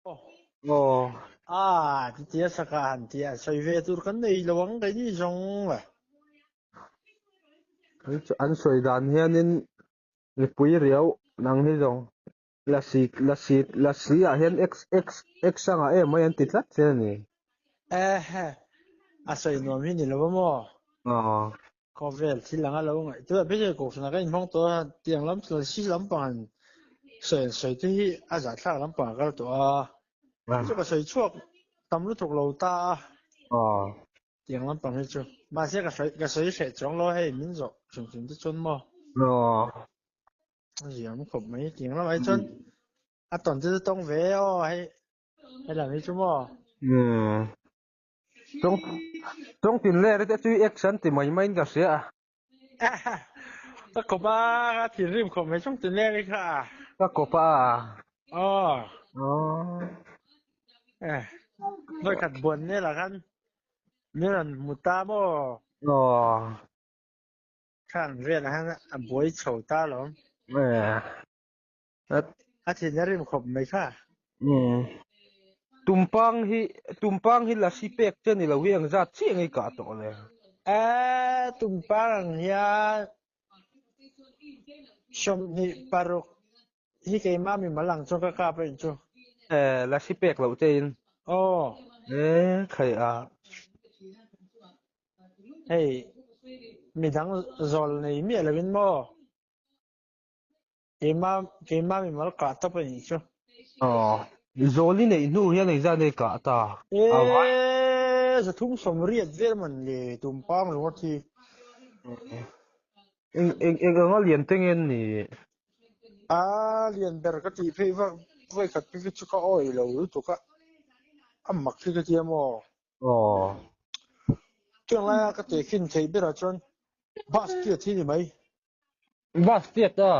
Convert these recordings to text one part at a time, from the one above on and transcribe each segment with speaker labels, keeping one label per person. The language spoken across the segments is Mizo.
Speaker 1: Aw.
Speaker 2: A titia saka han tia sawi ve tur kan nei lo ang keini zawng le.
Speaker 1: An sawi dan hianin mipui riau nang hi zawng lasi lasi lasi ah hian x x x anga em mai an ti tlat che a ni.
Speaker 2: Ehe a sawi nuam hi ni lo a maw?
Speaker 1: Aw.
Speaker 2: Khawvel thil anga lo ngaih tûr a beisei kohhran ah ka inhmang tawh a, tiang lam lasi lampang han sawi an sawi te hi a zahthlak lampang a kal tawh a, chu ka sawi chhuak tam lutuk lo ta a, tiang lampang hi chu mahse ka sawi ka sawi hreh chuang lo a hei min zawh hrim hrim te chuan maw a ziam khawp mai tiang lamah hi chuan a tawn te chu tawng ve aw hei helam hi chu maw.
Speaker 1: Tawng tawng tin ler te chu i action ti mai mai in ka hria a.
Speaker 2: Ka kawp a, ka thinrim khawp mai tawng tin ler i kha a.
Speaker 1: Ka kawp a.
Speaker 2: Aw.
Speaker 1: Aw.
Speaker 2: Eh, vawi khat buan nel ah khan min rawn hmu ta maw?
Speaker 1: Aw.
Speaker 2: Khang velah khan a buai chho ta alawm.
Speaker 1: Eh.
Speaker 2: A thin a rim khawp mai kha.
Speaker 1: Umm. Tumpang hi tumpang hi lasi pek che ni lo hi ang zat chiah ngei kah tawh le.
Speaker 2: Eee tumpang ang hian 26 hi keimah mi mal ang chuan ka kap a in chu.
Speaker 1: Eee lasi pek loh che in.
Speaker 2: Aw.
Speaker 1: Eee khai a.
Speaker 2: Hei midang zawl nei miah lo in maw. Keimah keimah mi mal kah tawp a nih chu.
Speaker 1: Aw, zawl i neih hnu hian engzat nge kah ta?
Speaker 2: Eee, 380 vel man le tumpang ringawt hi.
Speaker 1: Eng eng eng anga lian te nge an nih?
Speaker 2: A lian ber ka tih phei vak vawi khat phei chu ka awih lo lutuk a, a mak hi ka tia maw?
Speaker 1: Aw.
Speaker 2: Tiang laia ka tehkhin theih berah chuan bus tiat hi ni mai.
Speaker 1: Bus tiat a.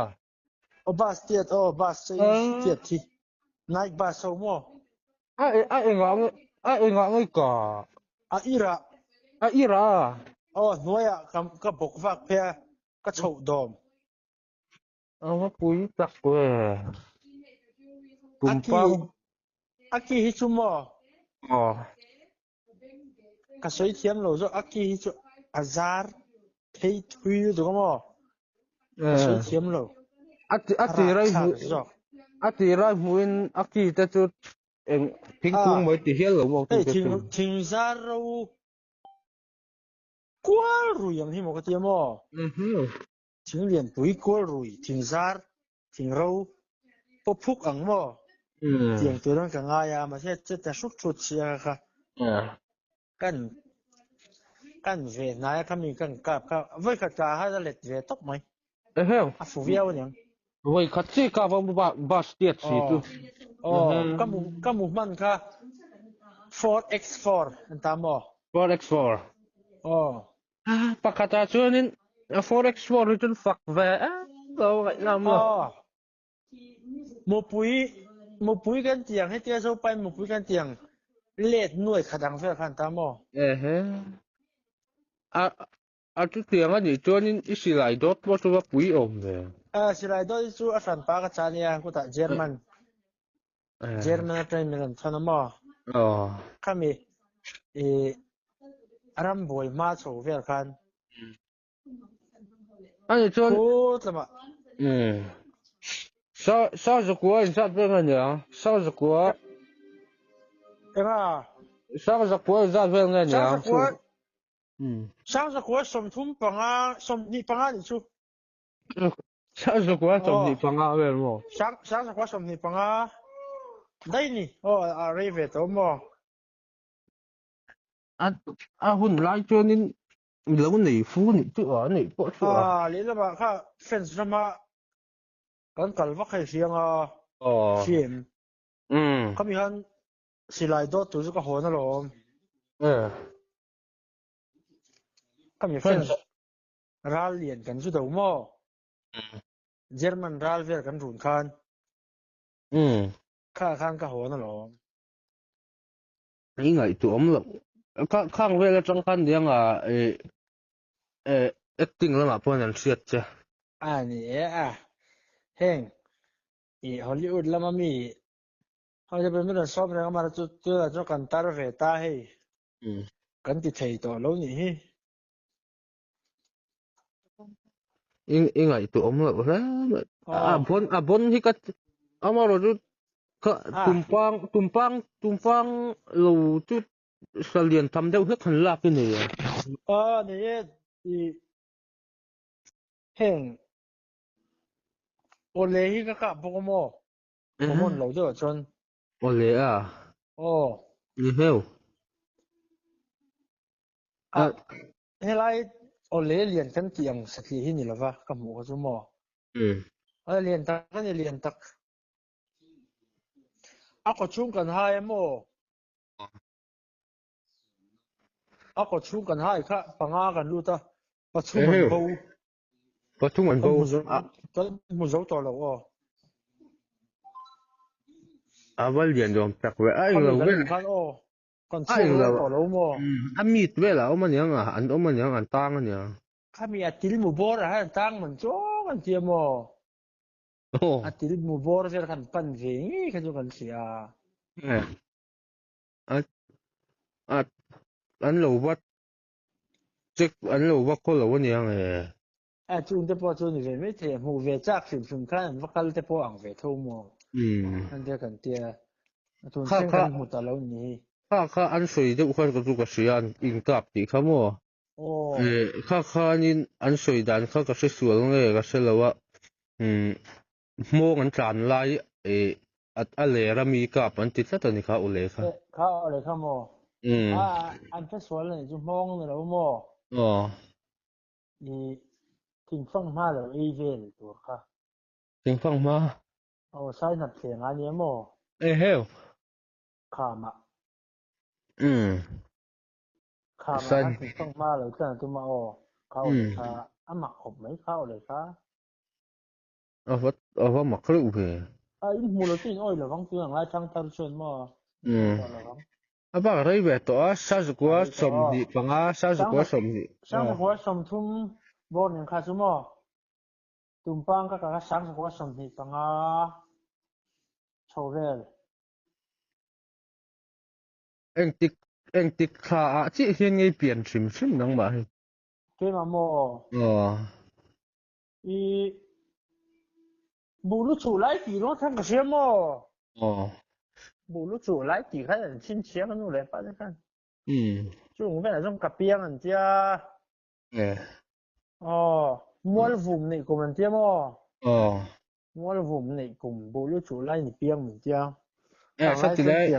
Speaker 2: Aw bus tiat aw bus chei tiat hi. Nike bus ho maw?
Speaker 1: A a engah nge a engah nge ka?
Speaker 2: A ira.
Speaker 1: A ira.
Speaker 2: Aw hnuaiah ka ka bawk vak phei a ka chhoh dawm.
Speaker 1: A va pui tak ve. Tumpang.
Speaker 2: A ki hi chu maw?
Speaker 1: Aw.
Speaker 2: Ka sawi thiam lo zawk a ki hi chu a zar phei thui lutuk a maw? Ka sawi thiam lo.
Speaker 1: A a tir ai hmu a tir ai hmuin a ki te chu eng thingkung mai ti hial lo maw?
Speaker 2: Hei thing thing zar ro kual rui ang hi maw ka tia maw? Thing lianpui kual rui thing zar thing ro pawh phuk ang maw? Tiang turin ka ngai a, mahse che ta hruk thut si a kha. Kan kan ve hnai a khami kan kap kha vawi khat ka khan a let ve tawp mai. A fu viau aniang.
Speaker 1: Vawi khat chi kap a bus tiat si chu.
Speaker 2: Aw ka mu ka mu hman kha 4x4 an ta maw?
Speaker 1: 4x4.
Speaker 2: Aw.
Speaker 1: Pakhatah chuanin 4x4 hi chuan fak ve em lo ngaihnawm lo.
Speaker 2: Aw. Mupui mupui kan tih ang hetia Zopain mupui kan tih ang let nuai khat ang vel khan ta maw?
Speaker 1: Ehe. A a chutiang a nih chuanin i silai dawt pawh chu va pui awm ve.
Speaker 2: A silai dawt hi chu a hran pa ka cha nia kutah German German atangin min rawn thawn a maw?
Speaker 1: Aw.
Speaker 2: Khami i rambuai hma chho vel khan
Speaker 1: Ani chuan
Speaker 2: Khut lamah.
Speaker 1: Umm. Sa sa zakua in zat vel nge nia? Sa zakua.
Speaker 2: Enga?
Speaker 1: Sa zakua in zat vel nge nia?
Speaker 2: Sa zakua. Um. Sa zakua 35 25 nih chu.
Speaker 1: Sa zakua 25 vel maw?
Speaker 2: Sa sa zakua 25 dai ni. Aw a rei ve tawh maw?
Speaker 1: A a hun lai chuanin lo nei fu nih chu a neih pawh chu a.
Speaker 2: A lehlamah kha fence rama kan kal vak hei hriang a hriam. Khami khan silai dawt tur chu ka hawn alawm. Khami fence ral lian kan zu do maw? German ral vel kan run khan. Kha khan ka hawn alawm.
Speaker 1: I ngaihtuah awm loh. Kha khang vel atang khan niang a eh eh acting lamah pawh an hriat che.
Speaker 2: A ni e a. Heng i Hollywood lama mi. Hei te pawh min rawn sawm reng a, mahse chu tunah chuan kan tar ve ta hei. Kan ti thei tawh lo nih hi.
Speaker 1: I i ngaihtuah awm loh hle mai. A bon a bon hi ka amarawh chu ka tumpang tumpang tumpang lo chu salian tham deuh hlek han lak i nei a.
Speaker 2: A nei e i heng awle hi ka kah bawk a maw? Common lo deuh ah chuan.
Speaker 1: Awle a.
Speaker 2: Aw.
Speaker 1: Ni hmel.
Speaker 2: A helai awle lian kan tih ang satliah hi ni lova ka hmuh kha chu maw? A lian tak a ni lian tak. A kaw chhung kan hai a maw? A kaw chhung kan hai kha panga kan lut a, pathum an bo.
Speaker 1: Pathum an bo.
Speaker 2: Kan hmu zo tawh lo aw.
Speaker 1: A va lian zawm tak ve a englo vel.
Speaker 2: Khan aw. Kan chhuak rual tawh lo maw?
Speaker 1: A meet velah a awm aniang a, an awm aniang, an tang aniang.
Speaker 2: Khami a til mu bawr ah hian tang man chuang an ti a maw? A til mu bawr vel khan pan ve ngei kha chu kan hria
Speaker 1: a. A a an lo va check an lo va khaw lo aniang e.
Speaker 2: A chung te pawh chu ni ve mai thei a, hmuh ve chak hrim hrim khan an va kal te pawh ang ve tho maw? An tia kan tia, a tun thleng kan hmu ta lo ni hi.
Speaker 1: Kha kha an sawi deuh khan ka chu ka hria an inkap tih kha maw? Kha khanin an sawi dan kha ka hre sual nge ka hre lo a, hmawng an tlan lai a ler a mi kap an ti tlat a ni kha ule kha.
Speaker 2: Kha ule kha maw? An hre sual a ni chu hmawng ni lo maw? I thingfang hma lo ei vel tur kha.
Speaker 1: Thingfang hma?
Speaker 2: Aw, sai hnap thleng a nia maw?
Speaker 1: Eheu.
Speaker 2: Khamah.
Speaker 1: Umm.
Speaker 2: Khamah khan thingfang hma lo tlan a tum a aw. Kha aw leh kha. A mak khawp mai kha aw leh kha.
Speaker 1: A va a va mak reuh ve.
Speaker 2: A in hmu lo chu in awi lovang tun ang lai thang thar chuan maw? In hmu tawh lovang.
Speaker 1: A bak rei ve tawh a, Sazukua 25, Sazukua 20.
Speaker 2: Sangzakua 30 bawr nen kha chu maw? Tumpang ka kal kha Sangzakua 25 chho vel.
Speaker 1: Engtik engtik thla ah chiah hian ngei pian hrim hrim nangmah hi?
Speaker 2: Keimah maw?
Speaker 1: Aw.
Speaker 2: I Buh lu chuh lai tih rawng khan ka hria maw?
Speaker 1: Aw.
Speaker 2: Buh lu chuh lai tih khan an chhinchhiah ka nu leh pa te khan. Chung velah chuan ka piang an tia.
Speaker 1: Eh.
Speaker 2: Aw, mual vum neih kum an tia maw?
Speaker 1: Aw.
Speaker 2: Mual vum neih kum buh lu chuh lai ni piang min tia.
Speaker 1: Eh, sa ti lai.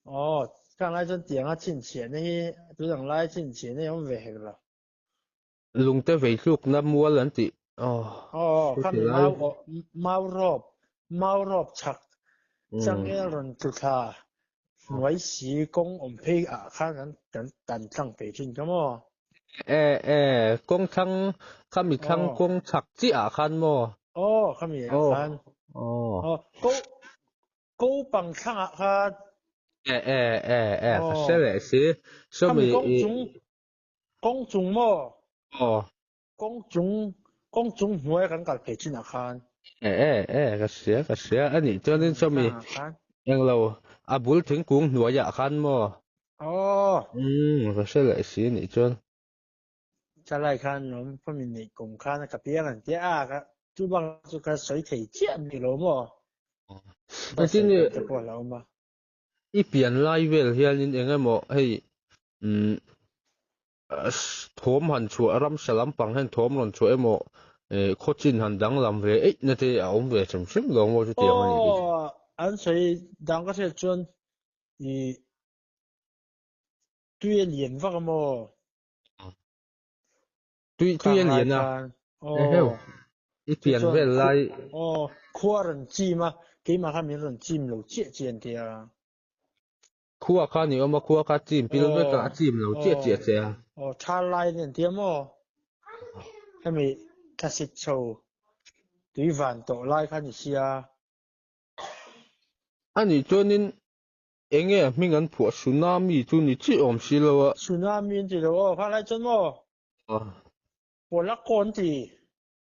Speaker 2: Aw, khang lai chuan tianga chhinchhiahna hi tunang lai chhinchhiahna hi a awm ve hek lo.
Speaker 1: Lungte vei tlukna mual an tih. Aw.
Speaker 2: Aw, khami mau mau rawp, mau rawp chhak changel rawn tlu thla hnuai si kawng awm phei ah khan kan kan tan tlang phei thin kha maw?
Speaker 1: E e, kawng thlang, khami thlang kawng chhak chiah ah khan maw?
Speaker 2: Aw, khami ah khan.
Speaker 1: Aw.
Speaker 2: Aw, ko ko pang thlang ah khan.
Speaker 1: E e e e, ka hre leh si.
Speaker 2: Khami kawng chung Kawng chung maw?
Speaker 1: Aw.
Speaker 2: Kawng chung, kawng chung hnuai kan kal phei thin ah khan.
Speaker 1: E e e, ka hria, ka hria. A nih chuanin sawmi englo a bul thingkung hnuai ah khan maw?
Speaker 2: Aw.
Speaker 1: Umm, ka hre leh si a nih chuan.
Speaker 2: Chalai khan lawm khawmi neih kum khan ka piang an tia a, ka chu bak chu ka sawi thei chiah bik lo maw? Ka sawi tur te pawh a lo awm a.
Speaker 1: I pian lai vel hianin eng emaw hei umm thawm han chhuah ramsa lampang hian thawm rawn chhuah emaw eh khawchin han danglam ve eih na te a awm ve hrim hrim lo maw chutiang a nih hi.
Speaker 2: Aw an sawi dang ka hriat chuan ih tui a lian vak a maw?
Speaker 1: Tui tui a lian a. Eheu. I pian vel lai.
Speaker 2: Aw, khua rawn chim a, keimah kha min rawn chim lo chiah chiah an ti a.
Speaker 1: Khua kha ni awm a, khua kha chim pil vek a, a chim lo chiah chiah che a.
Speaker 2: Aw, thal lai an ti a maw? Hemi thlasik chho tui van tawh lai kha ni sia.
Speaker 1: Anih chuanin Enge a hming an phuah tsunami chu ni chiah awm si lo a.
Speaker 2: Tsunami an ti lo aw, kha lai chuan maw?
Speaker 1: Aw.
Speaker 2: Polako an ti.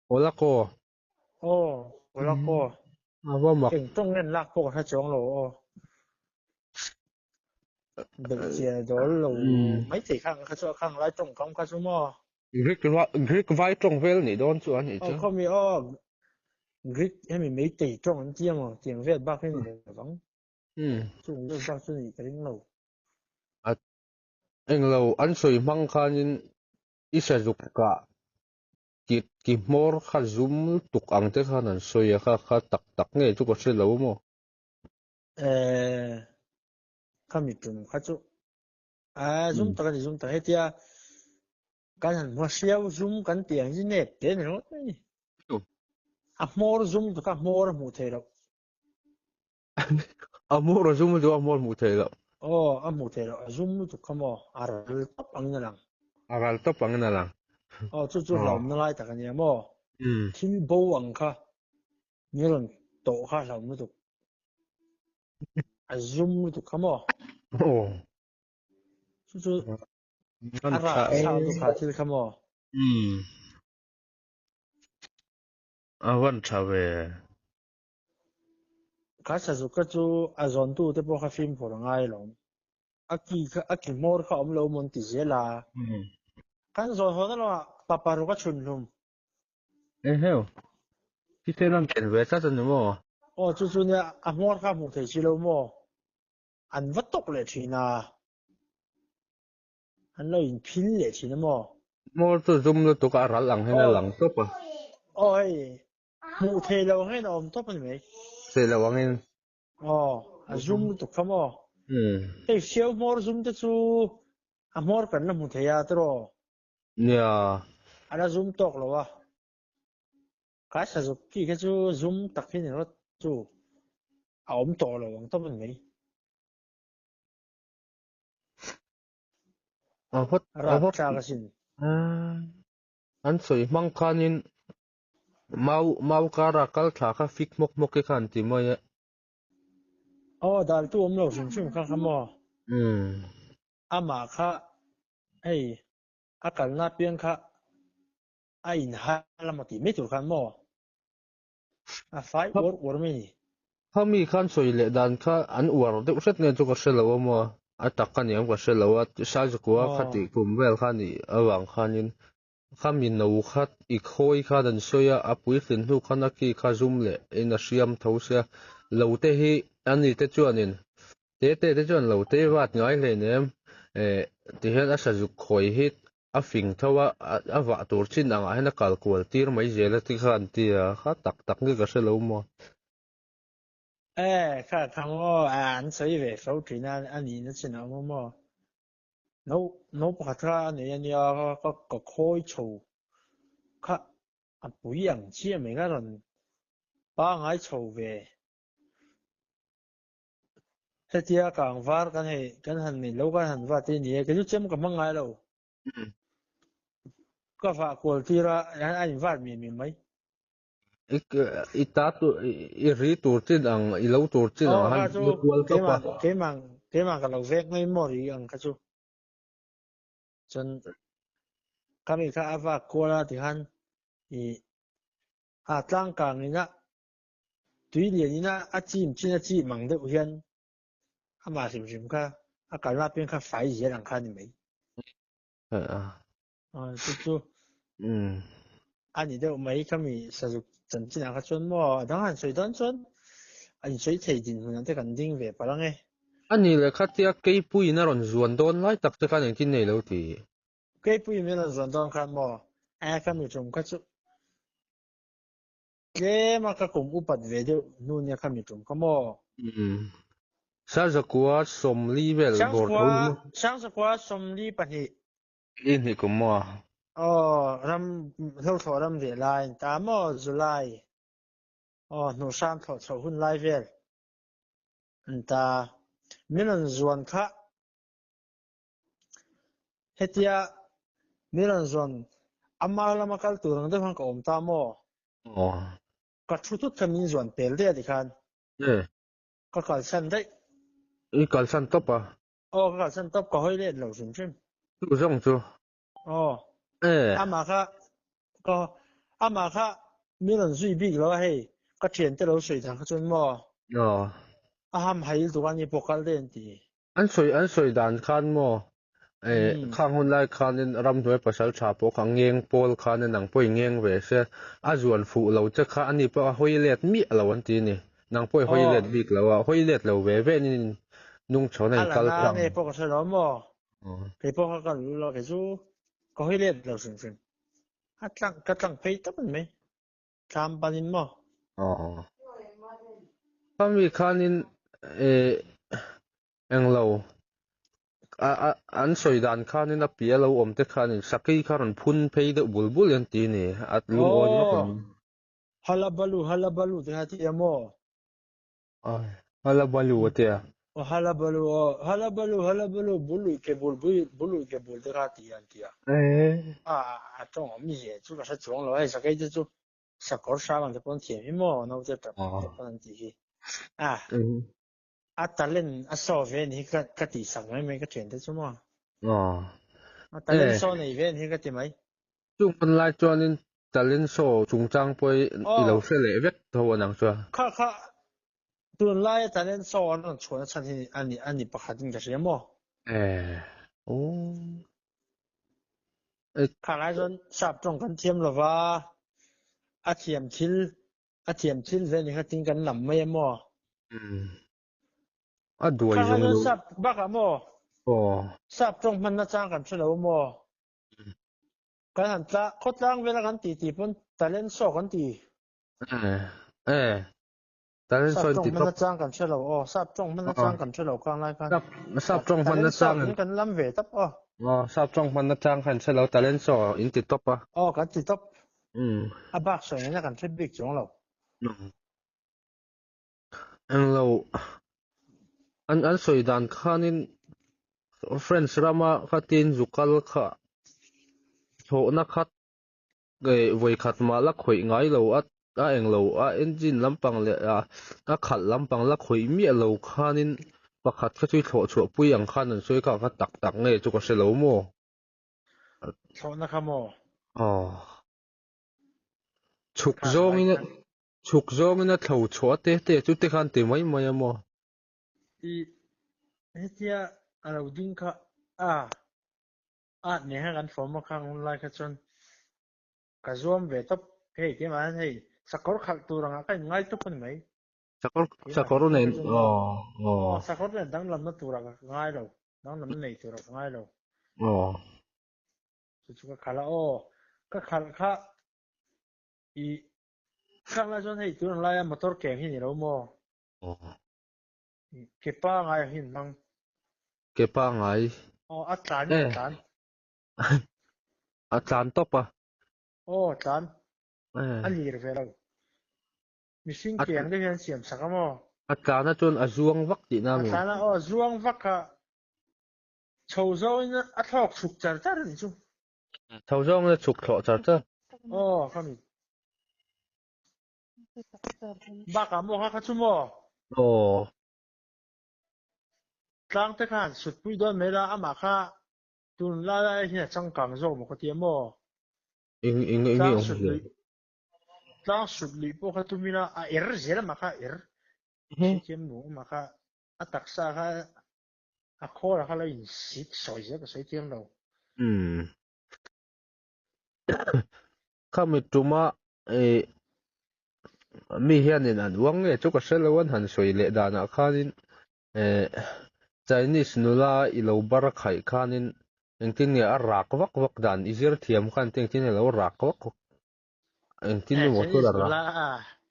Speaker 1: Polako.
Speaker 2: Aw, Polako.
Speaker 1: A va mak.
Speaker 2: Eng tawng nge an lak pawh ka hre chuang lo aw. Belh chian a dawl lo mai thei khang kha chu a khang lai tawngkam kha chu maw.
Speaker 1: Greek Greek vai tawng vel nih dawn chu a nih
Speaker 2: chu. Aw khawmi aw Greek hemi meitei tawng an ti amaw tiang vel bak hi ni lo vang. Chung vel bak chu nih ka ring lo.
Speaker 1: A englo an sawi hmang khanin i sazuk kah ki ki hmawr kha zum tuk ang te khan an sawi a kha kha tak tak nge chu ka hre lo maw.
Speaker 2: Eh khami tum kha chu a zum tak a ni zum tak hetia kan han hma hriau zum kan tih ang hi nep te ni ringawt mai ni. A hmawr zum chu kha hmawr a hmuh theih loh.
Speaker 1: A hmawr a zum chu a hmawr hmuh theih loh.
Speaker 2: Aw a hmuh theih loh a zum lutuk kha maw a ral tawp angin a lang.
Speaker 1: A ral tawp angin a lang.
Speaker 2: Aw chu chu hlauhna lai tak a nia maw. Thil bo ang kha Ni rawn tawh kha hlauh lutuk. A zum lutuk kha maw?
Speaker 1: Aw.
Speaker 2: Chu chu a rah thlak lutuk kha thil kha maw?
Speaker 1: Umm. A van tha ve.
Speaker 2: Kha sazuk kha chu a zawntu te pawh kha fimkhur a ngai alawm. A ki kha a ki hmawr kha awm lo maw an ti zel a. Kan zawn hawn alawm pa paruk a chhun hlum.
Speaker 1: Eheu, thisen an ken ve tlat a ni maw?
Speaker 2: Aw, chu chu nia, a hmawr kha hmuh theih si lo maw? An va tawk leh thin a, an lo inphil leh thin a maw?
Speaker 1: Hmawr chu zum lutuk a, a ral ang hian a lang tawp a.
Speaker 2: Aw hei, hmuh theih loh ang hian a awm tawp a ni mai.
Speaker 1: Theih loh angin.
Speaker 2: Aw, a zum lutuk kha maw? Hei hriau hmawr zum te chu a hmawr kan la hmu thei a tiraw?
Speaker 1: Nia.
Speaker 2: A la zum tawk lo a. Ka sazuk ki kha chu zum tak hi ni rawt chu a awm tawh lo ang tawp a ni mai.
Speaker 1: A hawt
Speaker 2: a rap thlak asin.
Speaker 1: An sawi hmang khanin mau mau kara kal thla kha fik hmawk hmawk hi kha an ti mai e.
Speaker 2: Aw daltu awm lo hrim hrim kha kha maw. Amah kha Hei, a kalna apiang kha a inhal a maw tih mai tur khan maw? A fai uar uar mai ni.
Speaker 1: Khami khan sawi leh dan kha an uar deuh hret nge chu ka hre lo a maw? A tak a niang ka hre lo a, Saizukua kha tih kum vel kha nih avang khanin khami no kha i khawi khan an sawi a, a puitlin hnu khan a ki kha zum leh in a hriam tho sia, lo te hi ani te chuanin Te te te chuan lo tei vat ngai hleinem eh tihian a sazuk khawi hi a fing tho a, a vah tur chin angah hian a kal kual tir mai zel a ti kha an ti a, kha tak tak nge ka hre lo maw.
Speaker 2: Eh kha kha maw an sawi ve fo thin a, a nihna chin a awm a maw. No no pakhat kha a nei a nia ka ka khawi chho kha a pui ang chiah mai ka rawn pangai chho ve. Hetia kang var kan hei kan han nei lo kan han va te ni e, kei chu chem ka hmang ngai lo. Ka vah kual tir a, a in vat miah miah mai.
Speaker 1: I ta tur i ri tur chin ang i lo tur chin ang han i kual tawp a.
Speaker 2: Keimah keimah ka lo vek mai maw ri ang kha chu. Chuan khami kha a vak kual a tikhan i a tlang kang in a Tui lian in a chim chin a chim ang deuh hian amah hrim hrim kha a kalna apiang kha fai zel ang kha a ni mai. Chu chu a ni deuh mai khami sazuk chanchin ah kha chuan maw a dang han sawi dawn chuan a insawi thei dinhmun ah te kan ding ve palh ang e.
Speaker 1: A ni leh khatia Keipuiin a rawn zuan dawn lai tak te khan engtin nei lo ti?
Speaker 2: Keipuiin min rawn zuan dawn khan maw a khami tum kha chu Tlem a ka kum upat ve deuh hnu nia kha mi tum kha maw?
Speaker 1: Umm. Sangzakua sawmli vel bawr tho ni maw?
Speaker 2: Sangzakua sawmli pahnih.
Speaker 1: I hnih kum maw?
Speaker 2: Aw, ram hlothlawh ram ve lai an ta maw July aw hnuhhram thlawh chhoh hun lai vel an ta. Min rawn zuan kha Hetia min rawn zawn ama lama kal tur ang deuh khan ka awm ta maw?
Speaker 1: Aw.
Speaker 2: Ka thu thut kha min zuan pel daih a tikhan. Ka kalsan daih.
Speaker 1: I kalsan tawp a?
Speaker 2: Aw, ka kalsan tawp, ka hawi let lo hrim hrim.
Speaker 1: Chu zawng chu?
Speaker 2: Aw. Amah kha ka amah kha min rawn zui bik lo a hei. Ka thiante lo sawi dan kha chuan maw?
Speaker 1: Aw.
Speaker 2: A ham hail tuk a ni pawh kal daih an ti.
Speaker 1: An sawi an sawi dan khan maw eh khang hun lai khanin ramhnuai pasal tha pawh kha ngeng pawl khan nang pawh i ngeng ve se a zuan fuh lo che kha ani pawh a hawi let miah lo an ti a ni. Nang pawh i hawi let bik lo a, hawi let lo ve ve in nung chhawn a in kal
Speaker 2: tlang. A la na nge pawh ka hre lo maw? Kei pawh kha ka lu lo kei chu ka hawi let lo hrim hrim. A tlang ka tlang phei tawp a ni mai. Thlam panin maw?
Speaker 1: Aw. Khami khanin eh englo a a an sawi dan khanin a pia lo awm te khanin sakei kha rawn phun phei deuh bul bul an ti ni a lungawi vak
Speaker 2: ang. Halabalu halabalu te kha ti a maw?
Speaker 1: Ai halabalu a tia.
Speaker 2: Aw halabalu aw halabalu halabalu bului ke bul bului ke bul te kha ti an tia. A a tawng awm zia chu ka hre chuang lo hei sakei te chu sakawr hrang ang te pawh an thiam hi maw naute tap te pawh an tih hi. A a talent a show ve ni hi ka ka tih sak mai mai ka thian te chu maw. A talent show nei ve ni hi ka ti mai.
Speaker 1: Chung hun lai chuanin Talent show chungchang pawh i i lo hre leh vek tho a nang chuan.
Speaker 2: Kha kha tunlaia talent show an rawn chhuahna chhan hi a ni a ni pakhat in ka hria maw?
Speaker 1: Eh oh.
Speaker 2: Kha lai chuan sap tawng kan thiam lova, a thiam thil a thiam thil ve ni kha tin kan lam mai a maw?
Speaker 1: Umm. A duai zawng
Speaker 2: lo. Sap bakah maw?
Speaker 1: Aw.
Speaker 2: Sap tawng hmanna chang kan hre lo maw? Kan han tla, khawtlang vela kan ti tih pawn talent show kan ti.
Speaker 1: Eh, eh. Talent show
Speaker 2: in ti top. Sap tawng hmanna chang kan hre lo aw, sap tawng hmanna chang kan hre lo khang lai khan.
Speaker 1: Sap, sap tawng hmanna chang.
Speaker 2: Talent show kan lam ve tawp aw.
Speaker 1: Aw, sap tawng hmanna chang kan hre lo, talent show in ti top a.
Speaker 2: Aw, kan ti top. A bak sawi ngaihna kan hre bik chuang lo.
Speaker 1: Englo, an an sawi dan khanin French rama khatin zu kal kha thlawhna khat eh vawikhat mah la khawih ngai lo a a englo a engine lampang leh a a khalh lampang la khawih miah lo khanin pakhat kha chu i thlawh chhuah pui ang khan an sawi kha kha tak tak nge chu ka hre lo maw?
Speaker 2: Thlawhna kha maw?
Speaker 1: Aw. Chhuk zawngin Chhuk zawngin a thlo chhuah te te chu te khan ti mai mai a maw?
Speaker 2: I hetia a lo ding kha a at nen khan kan form a khang hun lai kha chuan ka zuam ve tawp hei keimah hian hei sakawr khalh tur angah ka inngai tawp a ni mai.
Speaker 1: Sakawr sakawr nen aw
Speaker 2: aw. Aw sakawr nen danglamna turah ka ngai lo danglamna nei turah ka ngai lo.
Speaker 1: Aw.
Speaker 2: Chu chu ka khalh a aw ka khalh kha I khang lai chuan hei tun ang laia motor keng hi ni lo maw? Ke pangai ang hi an hmang.
Speaker 1: Ke pangai?
Speaker 2: Aw, a tlan in a tlan.
Speaker 1: A tlan tawp a?
Speaker 2: Aw, a tlan. A lir ve lo. Mihring ke ang deuh hian an siam sak a maw?
Speaker 1: A tlan a chuan a zuang vak tihna
Speaker 2: a maw? A tlan a, aw, a zuang vak a. Chho zawngin a thlawk chhuk char char a nih chu.
Speaker 1: Chho zawngin a chhuk thlawh char char.
Speaker 2: Aw, ka mi. Bakah maw kha kha chu maw?
Speaker 1: Aw.
Speaker 2: Tlang te khan sut pui dawn mai la, amah kha tun lai lai hian a changkang zawk maw ka ti a maw?
Speaker 1: Eng eng eng
Speaker 2: Tlang sut lui tlang sut lui pawh kha tum ila a er zel amah kha a er. Hrethiam nu amah kha a taksa kha A khawl kha lo in sik sawi zel ka sawi thiam lo.
Speaker 1: Umm. Khami tuma eh mi hianin an uang nge chu ka hre lo an han sawi leh danah khanin eh Chinese nula i lo bar khaih khanin engtin nge a rak vak vak dan i zir thiam khan engtin nge a lo rak vak vak engtin emaw chu a rak.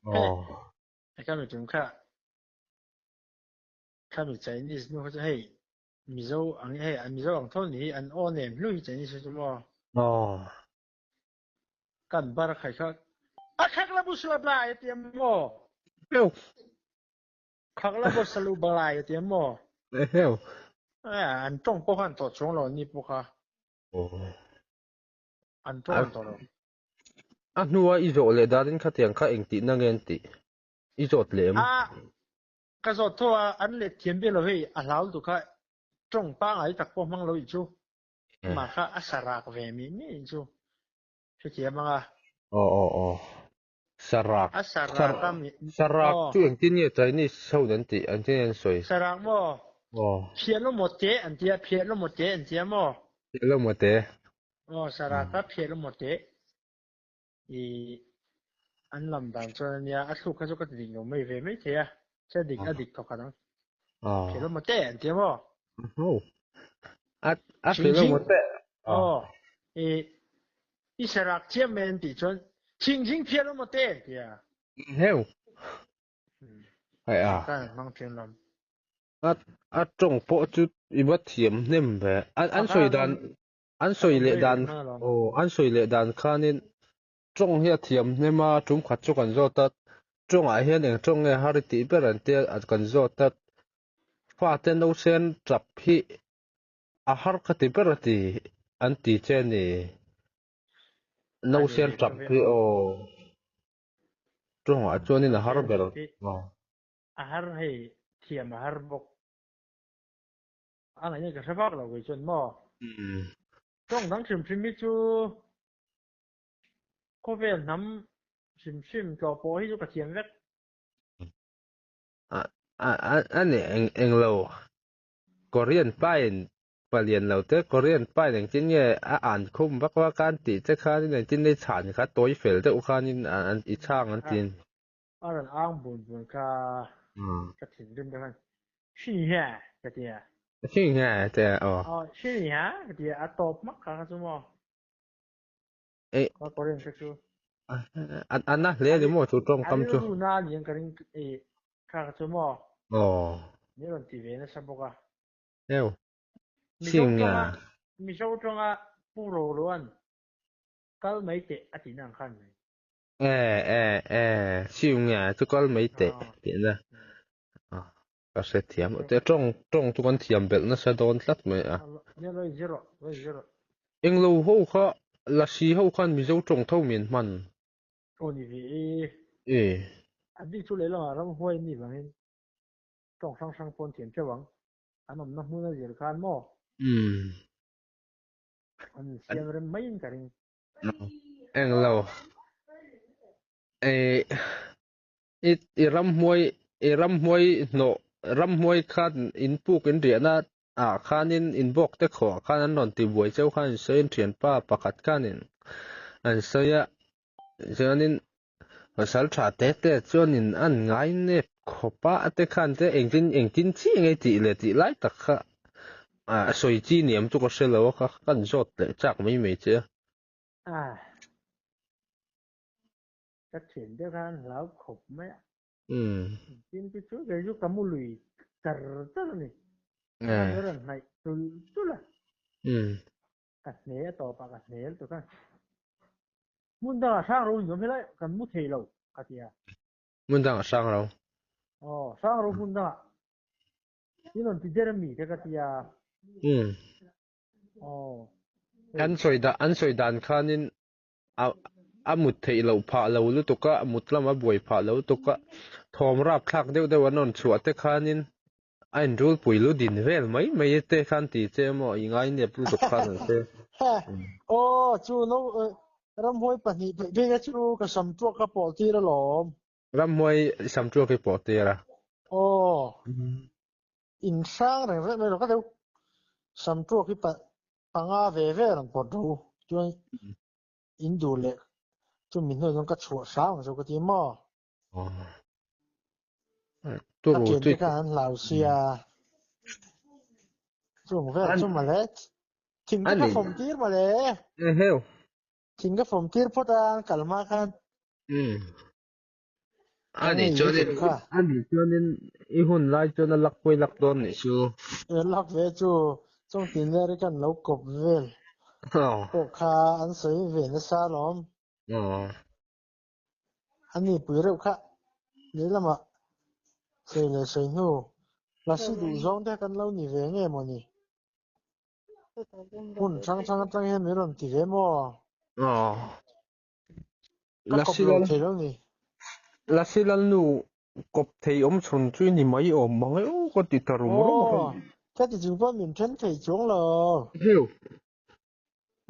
Speaker 2: Aw. Khami tum kha Khami Chinese nu kha chu hei Mizo ang hei an Mizo ang tho ni hi an aw nem hlu hi Chinese hi chu maw.
Speaker 1: Aw.
Speaker 2: Kan bar khai kha a khak la bu sula blai a ti maw.
Speaker 1: Heu.
Speaker 2: Khak la bu salu blai a ti maw.
Speaker 1: Heu.
Speaker 2: An tawng pawh kha an tawh chuang lo an ni pawh kha.
Speaker 1: Aw.
Speaker 2: An tawng an tawh lo.
Speaker 1: A hnua i zawh leh danin khatiang kha engtihna nge an tih? I zawt leh em?
Speaker 2: A Ka zawt tho a, an let thiam ber lo hei, a hlau lutuk kha tawng pangai tak pawh hmang lo ih chu, amah kha a sa rak ve mi mi in chu hrethiam ang a.
Speaker 1: Aw aw aw. Sarak.
Speaker 2: A sarak a mi.
Speaker 1: Sarak
Speaker 2: Aw.
Speaker 1: chu engtin nge Chinese ho an tih engtin nge an sawi?
Speaker 2: Sarak maw?
Speaker 1: Aw.
Speaker 2: Phiah lo maw te an tia, phiah lo maw te an tia maw?
Speaker 1: Phiah lo maw te.
Speaker 2: Aw, sarak a phiah lo maw te. I an lam dan chuan a nia, a thluk kha chu ka ti dik lo mai ve mai thei a, se dik a dik thawk ang.
Speaker 1: Aw.
Speaker 2: Phiah lo maw te an tia maw?
Speaker 1: Aw. A a phiah lo maw te.
Speaker 2: Aw. I I sarak chiam mai an tih chuan ching ching phiah lo maw te tia.
Speaker 1: Heu. Hai a.
Speaker 2: Khan an hmang ṭhin lam.
Speaker 1: A a ṭawng pawh chu i va thiam hnem ve. An an sawi dan an sawi leh dan aw an sawi leh dan khanin ṭawng hi a thiam hnem a ṭum khat chu kan zawt a ṭawngah hian eng ṭawng nge har i tih ber an tia kan zawt a fate nausen ṭap hi A har ka ti ber a ti an ti che a ni. Nausen tap hi aw. Tawngah chuanin a har ber.
Speaker 2: A har hei thiam a har bawk. A ngaihna ka hre vak lo kei chuan maw. Tawng dang hrim hrim hi chu khawvel hnam hrim hrim tlawh pawh hi chu ka thiam vek.
Speaker 1: A ni eng lo. Korean pain palian lo te Korean pain engtin nge a an khum vak vak a an tih che khanin engtin nge i chhan kha tawi fel deuh khanin an i chhang an ti.
Speaker 2: A rawn ang bun bun kha ka thinrim deuh khan Hri hi a ka ti a.
Speaker 1: Hri hi a ti a aw.
Speaker 2: Aw hri hi a ka ti a a tawp hmak kha kha chu maw. Ka Korean kha chu.
Speaker 1: A na hle a ni maw chu tawngkam chu.
Speaker 2: A rilru na a ni ang ka ring kha kha chu maw.
Speaker 1: Aw.
Speaker 2: Min rawn ti ve nasa bawk a.
Speaker 1: Heu. Sim nge.
Speaker 2: Mizo tawnga Pu Roluan kal mai teh a tihna ang khan mai.
Speaker 1: E e e sim nge chu kal mai teh tihna. Ka hrethiam. Te tawng tawng chu kan thiam belh nasa dawn tlat mai a.
Speaker 2: Nia lo inzir rawh, lo inzir rawh.
Speaker 1: Englo ho kha Lasi ho khan Mizo tawng tho min hman.
Speaker 2: Aw ni ve e.
Speaker 1: E.
Speaker 2: A bik chu lehlamah ramhuai an nih vangin tawng hrang hrang pawh an thiam theuh ang. An awmna hmun a zir khan maw?
Speaker 1: Umm.
Speaker 2: An insiam rem maiin ka ring.
Speaker 1: Englo. E. I i ramhmuai i ramhmuai hnawh ramhmuai khan in puk in riahna ah khanin in bawk te khawh ah khan an rawn ti buai cheu khan in sawi in thianpa pakhat khanin an sawi a chuanin pasal tha te te chuanin an ngai nep khawp a te khan te engtin engtin chiah nge tih leh tih lai tak kha ah sawi chi niam chu ka hre lo a kha kan zawt leh chak mai mai che a.
Speaker 2: Ka thian deuh khan hlau khawp mai a. Tin chu chu kei chu ka mu lui char char a ni. Ka rawn hnaih tul tul a. Ka hne a tawp a ka hne lutuk a. Hmun dangah hrang ro in awm helai kan mu thei lo ka ti a.
Speaker 1: Hmun dangah hrang ro.
Speaker 2: Aw hrang ro hmun dangah. Tin rawn ti der a mi te ka ti a. Aw.
Speaker 1: An sawi dan an sawi dan khanin a a mut theih loh phah lo lutuk a, mut lama buai phah lo lutuk a, thawm rap thlak deuh deuh an rawn chhuah te khanin a inrul pui lu din vel mai mai te khan ti che emaw i ngai nep lutuk khan an che.
Speaker 2: Aw chu no ramhuai pahnih pheih phei kha chu ka sam tuak ka pawh tir alawm.
Speaker 1: Ramhuai sam tuak i pawh tir a.
Speaker 2: Aw in hrang reng reng mai lo ka deuh sam tuak hi panga ve ve rawn pawt ro chuan in duh leh chu min hnuai chuan ka chhuah hram ang chu ka ti maw. Ka thian te khan an hlau sia. Chung vel chu mawle. Thing te ka fawm tir mawle. Thing ka fawm tir phawt a an kal hma khan.
Speaker 1: Ani chuanin ani chuanin i hun lai chuan a lak pawi lak dawn nih chu.
Speaker 2: E lak ve chu chung tin vel hi kan lo kawp vel pawh kha an sawi ve nasa alawm. Ani pui reuh kha lehlamah sawi leh sawi hnu lasi duh zawng te kan lo ni ve nge mawni. Hmun hrang hrang atang hian min rawn ti ve maw? Ka kawp lo thei lo ni.
Speaker 1: Lasi Lalnu kawp thei awm chhun chu i ni mai awm mang e aw ka ti ta rum rum a.
Speaker 2: Aw, ka ti chung pawh min then thei chuang lo.
Speaker 1: Heu,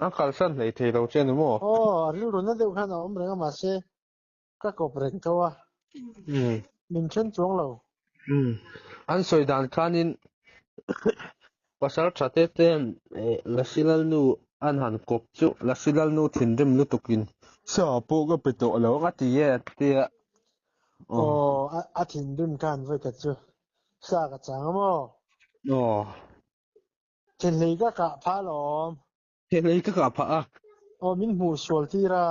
Speaker 1: a kalsan hlei thei lo che ni maw?
Speaker 2: Aw, a rilru na deuh khan a awm reng a mahse. Ka kawp reng tho a. Min then chuang lo.
Speaker 1: An sawi dan khanin pasal tha te ten Lasi Lalnu an han kawp chu Lasi Lalnu thinrim lutukin sa pawh ka pe tawh lo ang a ti e a tia.
Speaker 2: Aw, a thinrim khan vawikhat chu sa ka chang a maw?
Speaker 1: Aw.
Speaker 2: Thinhlei ka kah phah alawm.
Speaker 1: Thehlei ka kah phah a.
Speaker 2: Aw min hmuh sual tir a.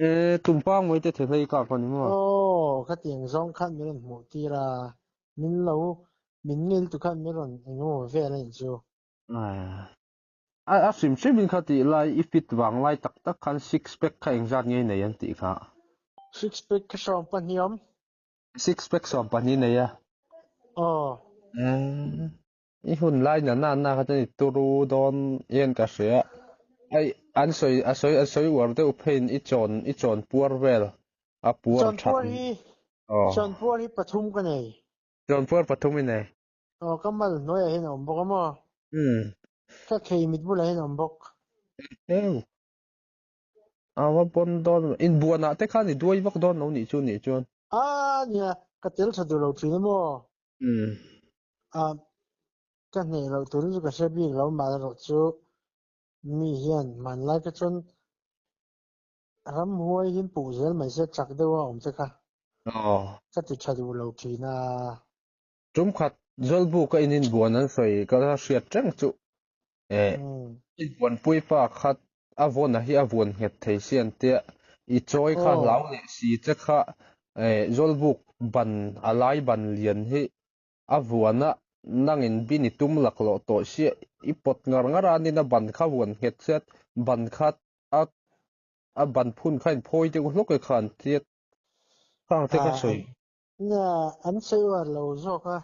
Speaker 1: E tumpang mai te thehlei kah a ni maw?
Speaker 2: Aw khatiang zawng khan min rawn hmuh tir a. Min lo min ngil tu khan min rawn engemaw vel a nih chu.
Speaker 1: A a hrim hrim in kha tih lai i fit vang lai tak tak khan six pack kha engzat nge i nei an tih kha?
Speaker 2: Six pack kha 12 awm.
Speaker 1: Six pack 12 nei a.
Speaker 2: Aw.
Speaker 1: I hun lai na na na kha chuan i turu dawn hian ka hria. Ai an sawi a sawi a sawi uar deuh pheiin i chawn i chawn puar vel a puar
Speaker 2: Chawn
Speaker 1: that
Speaker 2: puar hi
Speaker 1: aw.
Speaker 2: Chawn puar hi pathum ka nei.
Speaker 1: Chawn puar pathum i nei.
Speaker 2: Aw ka mal hnuaiah hian a awm bawk a maw?
Speaker 1: Umm.
Speaker 2: Ka khei mit bulah hian a awm bawk.
Speaker 1: Heu. A va pawn dawn inbuanah te khan i duai vak dawn lo nih chu nih chuan.
Speaker 2: A nia ka tel tha duh lo thin a maw?
Speaker 1: Umm.
Speaker 2: A ka hneh loh turin chu ka hre bik lo mah erawh chu mi hian hmanlai kha chuan ramhuai hian puh zel mai se chak deuh a awm te kha
Speaker 1: Aw.
Speaker 2: ka ti tha duh lo thin a.
Speaker 1: Tum khat Zawlbuk a in inbuan an sawi ka la hriat reng chu eh inbuanpui pa khat a vawn a hi a vuan nghet thei si an tia i chawi kha hlau leh si che kha eh Zawlbuk ban a lai ban lian hi A vuan a, nangin bin i tum laklawh tawh sia, i pawt ngar ngar a, nina ban kha vuan nghet chiat, ban kha a a ban phun kha in phawi deuh hlawk e kha an tiat khang te kha sawi.
Speaker 2: Nia, an sawi uar lo zawk a,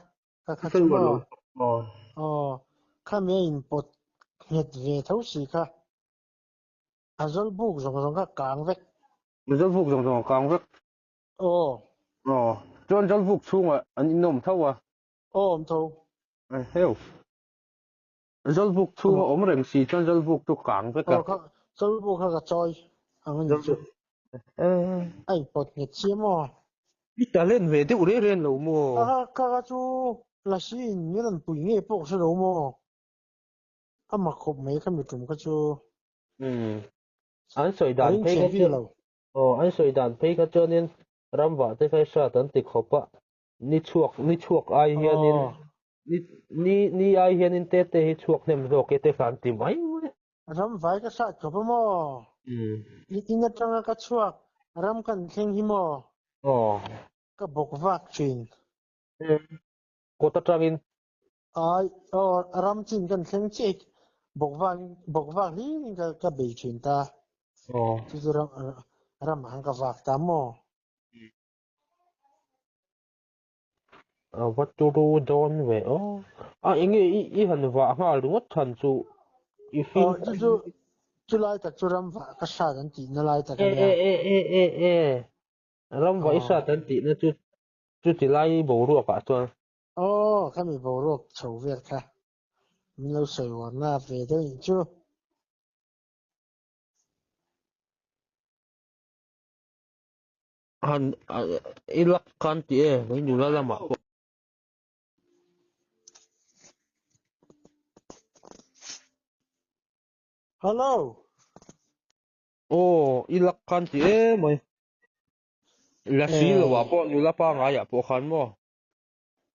Speaker 2: ka kha chu maw? Aw, khami a inpawt nghet ve tho si kha, a zawl buk zawng zawng kha kang vek.
Speaker 1: A zawl buk zawng zawng a kang vek.
Speaker 2: Aw.
Speaker 1: Aw. Chuan Jalvuk chhungah an inawm tho a.
Speaker 2: Aw awm tho.
Speaker 1: Heu. Jalvuk chhunga awm reng si chuan Jalvuk chu kang vek a.
Speaker 2: Aw kha Jalvuk kha ka chawi ang a ni chu. A inpawt nghet chiam aw.
Speaker 1: I talent ve deuh reng reng lo maw?
Speaker 2: Kha kha kha chu Lasi in min rawn pui ngei pawh ka hre lo maw? A mak khawp mai kha mi tum kha chu.
Speaker 1: Umm. An sawi dan phei kha chu. Aw, an sawi dan phei kha chuanin ramvah te kha hriat an ti khawp a, ni chhuak ni chhuak ai hianin ni ni ni ai hianin te te hi chhuak hnem zawk e te kha an ti mai mai.
Speaker 2: Ramvai ka hriat khawp a maw? I in atanga ka chhuak ram kan thleng hi maw?
Speaker 1: Aw.
Speaker 2: Ka bawk vak thin.
Speaker 1: Kawt atangin.
Speaker 2: Ai, aw, ram chin kan thleng chiah bawk vak bawk vak hlimin ka ka bei thin ta.
Speaker 1: Aw.
Speaker 2: Chu chu ram ram ah khan ka vak ta maw?
Speaker 1: A va turu dawn ve aw. A enge i i han vah nghal ringawt chhan chu i
Speaker 2: fim. Aw chu chu chu lai tak chu ram vah ka hrat an tihna lai tak
Speaker 1: a nia. E e e e e ram vah i hrat an tihna chu chuti lai boruak ah chuan.
Speaker 2: Aw khami boruak chho vel kha min lo sawi uarna ve deuh nih chu.
Speaker 1: Han i lak khan ti e mai nula lamah pawh.
Speaker 2: Hello.
Speaker 1: Aw i lak khan ti e mai. La si lo ah pawh nula pangai ah pawh khan maw.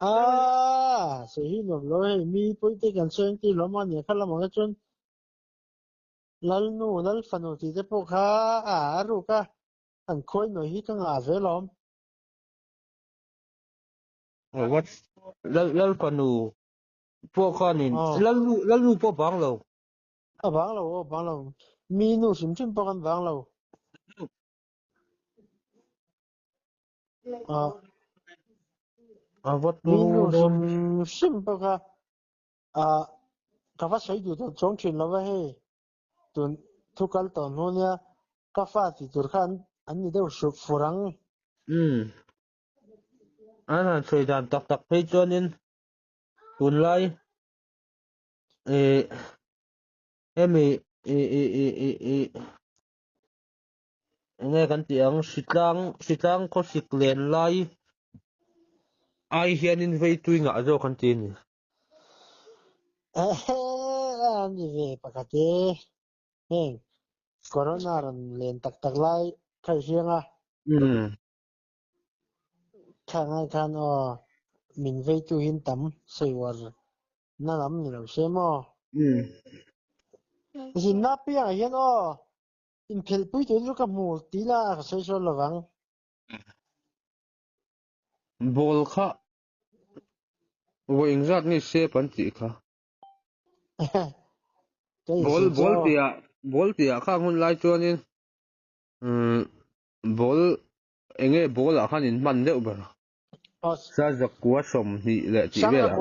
Speaker 2: Ah, sawi hi nuam lo hei mi pawite kan sawi ang tih lawm a nia kha lamah kha chuan Lalnu, Lalfanu tih te pawh kha a a ruk a, an khawi nawi hi ka ngah ve lawm.
Speaker 1: Oh what? Lal Lalfanu pawh khanin Lalnu Lalnu pawh bang lo.
Speaker 2: A bang lo aw bang lo. Mi nu hrim hrim pawh kan bang lo.
Speaker 1: A va
Speaker 2: Mi nu hrim hrim pawh kha Ah, ka va sawi duh tawh chuang thin lo va hei, tun thu kal tawh hnu nia ka fa tih tur kha an an ni deuh hruk fur ang.
Speaker 1: Umm, an han sawi dan tak tak phei chuanin tunlai eh hemi i i i i i. Enge kan tih ang hritlang hritlang khawsik len lai ai hianin vei tui ngah zawk an ti a ni.
Speaker 2: Ehe a ni ve pakhat e. Heng corona rawn len tak tak lai kha i hriang a.
Speaker 1: Umm.
Speaker 2: Kha ngai khan aw min vei tu hin tam sawi uar na lam ni lo se maw.
Speaker 1: Umm.
Speaker 2: Zinna piangah hian aw Inphelhpui turin chu ka hmu tih la ka sawi sawn lovang.
Speaker 1: Ball kha vawi engzat nge sep an tih kha? Ball ball tihah ball tihah khang hun lai chuanin umm ball enge ball ah khan in hman deuh ber. Sa zakua 20 leh tih velah.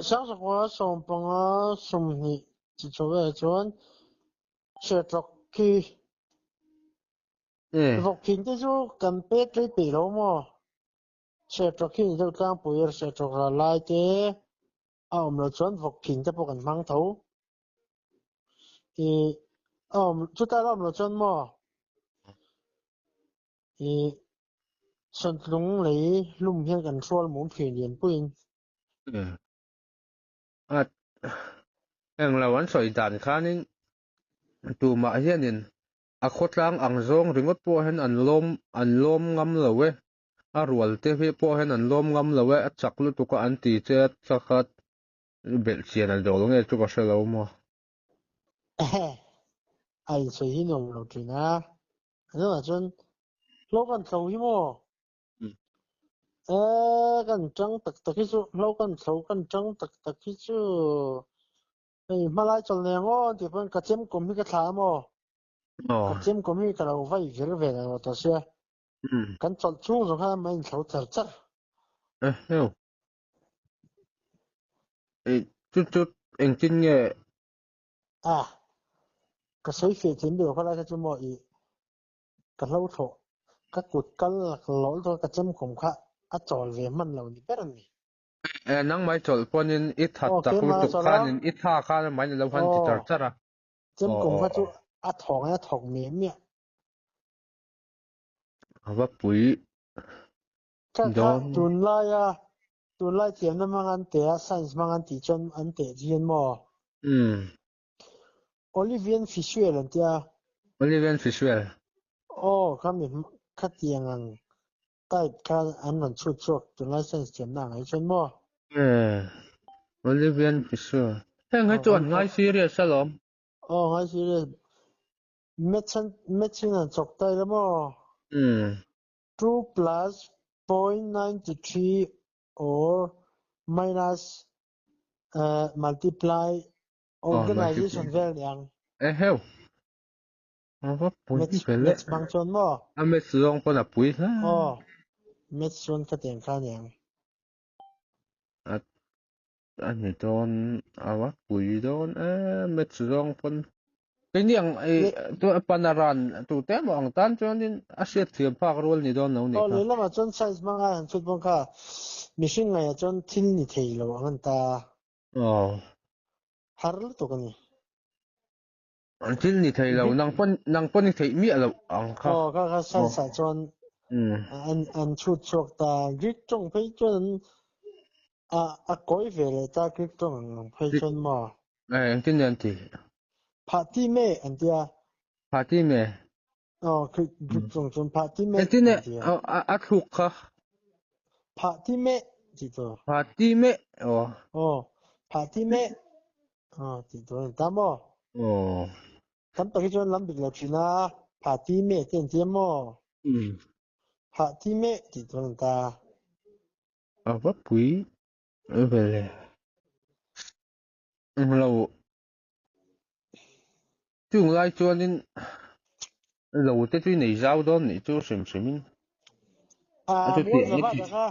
Speaker 2: Sang zakua 15 20 chi chho velah chuan Sertawk khi vawk thin te chu kan pek rei peih lo maw? Sertawk khi ni deuh tlangpui a, sertawk ral lai te a awm loh chuan vawk thin te pawh kan hmang tho. Ih a awm chutlai a awm loh chuan maw ih sawntlung lei hlum hian kan hrual mum thin lianpuiin.
Speaker 1: A englo an sawi dan khanin tumah hianin a khawtlang ang zawng ringawt pawh hian an lawm an lawm ngam lo e, a rual te hi pawh hian an lawm ngam lo e, a chak lutuk a an ti che a chak a belh chian a dawl nge chu ka hre lo maw.
Speaker 2: Ehe, a insawi hi nuam lo thin a, a hnungah chuan hlo kan thlo hi maw? Eh, kan tang tak tak hi chu hlo kan thlo kan tang tak tak hi chu hei hmalai chawl nei ang aw tih pawn ka chem kawm hi ka thla a maw ka chem kawm hi ka lo vai vir ve lo ta sia kan chawlh chhung zawng khan a inthlo char char
Speaker 1: Eh, eh, chu chu engtin nge
Speaker 2: ah ka sawi fiah thiam ber kha lai kha chu maw i Ka hlo thlawh, ka kut kal lawlh dawn ka chem kum kha a chawl ve hman lo ni ber a ni.
Speaker 1: E, nangmai chawlh pawnin i that tak lutuk khanin i tha khan mai ni lo han ti char char a.
Speaker 2: Chem kum kha chu a thawk in a thawk miah miah.
Speaker 1: A va pui dawn.
Speaker 2: Tunlaia tunlai thiamna hmang an teh a, science hmang an tih chuan an teh hian maw?
Speaker 1: Umm.
Speaker 2: Olivian Fisuel an tia.
Speaker 1: Olivian Fisuel.
Speaker 2: Aw, kha mi khatiang ang type kha an rawn chhut chhuak tunlai science thiamna ang hi chuan maw?
Speaker 1: Eh, Olivian Fisuel. Heng hi chu an ngai serious alawm.
Speaker 2: Aw, ngai serious. Maths an maths in an chawk ta ila maw?
Speaker 1: Umm.
Speaker 2: 2 plus 0.93 or minus multiply Organization vel ni ang.
Speaker 1: Eheu. A va pui ve le.
Speaker 2: Maths hmang chuan maw?
Speaker 1: A maths zawng pawn a pui hle.
Speaker 2: Aw. Maths chuan ka tiang kha ni ang.
Speaker 1: A a ni dawn a va pui dawn e maths zawng pawn. Keini ang ei tu panaran tu te emaw ang tan chuanin a hriat thiam phak rual ni dawn lo ni
Speaker 2: kha. Aw lehlamah chuan science hmanga han chhut bawk kha mihring ngaihah chuan thil ni thei lo ang an ta.
Speaker 1: Aw.
Speaker 2: Har lutuk a ni.
Speaker 1: An thil ni thei lo, nang pawn nang pawn i theih miah loh ang kha.
Speaker 2: Aw kha kha science ah chuan an an chhut chhuak ta Greek tawng phei chuan an a a kawi ve leh ta Greek tawng ang phei chuan maw.
Speaker 1: Eh engtin nge an tih?
Speaker 2: Phah ti me an tia.
Speaker 1: Phah ti me.
Speaker 2: Aw Greek Greek tawng chuan phah ti me
Speaker 1: Engtin nge a a thluk kha?
Speaker 2: Phah ti me tih tur.
Speaker 1: Phah ti me aw.
Speaker 2: Aw phah ti me aw tih tur a ni ta maw?
Speaker 1: Aw.
Speaker 2: Tam tak hi chuan lam dik lo thin a, phah ti me te an tia maw? Phah ti me tih tur a ni ta.
Speaker 1: A va pui ve le. Englo. Chung lai chuanin lo te chu i nei zau dawn nih chu hrim hrimin.
Speaker 2: A mual zava ta kha,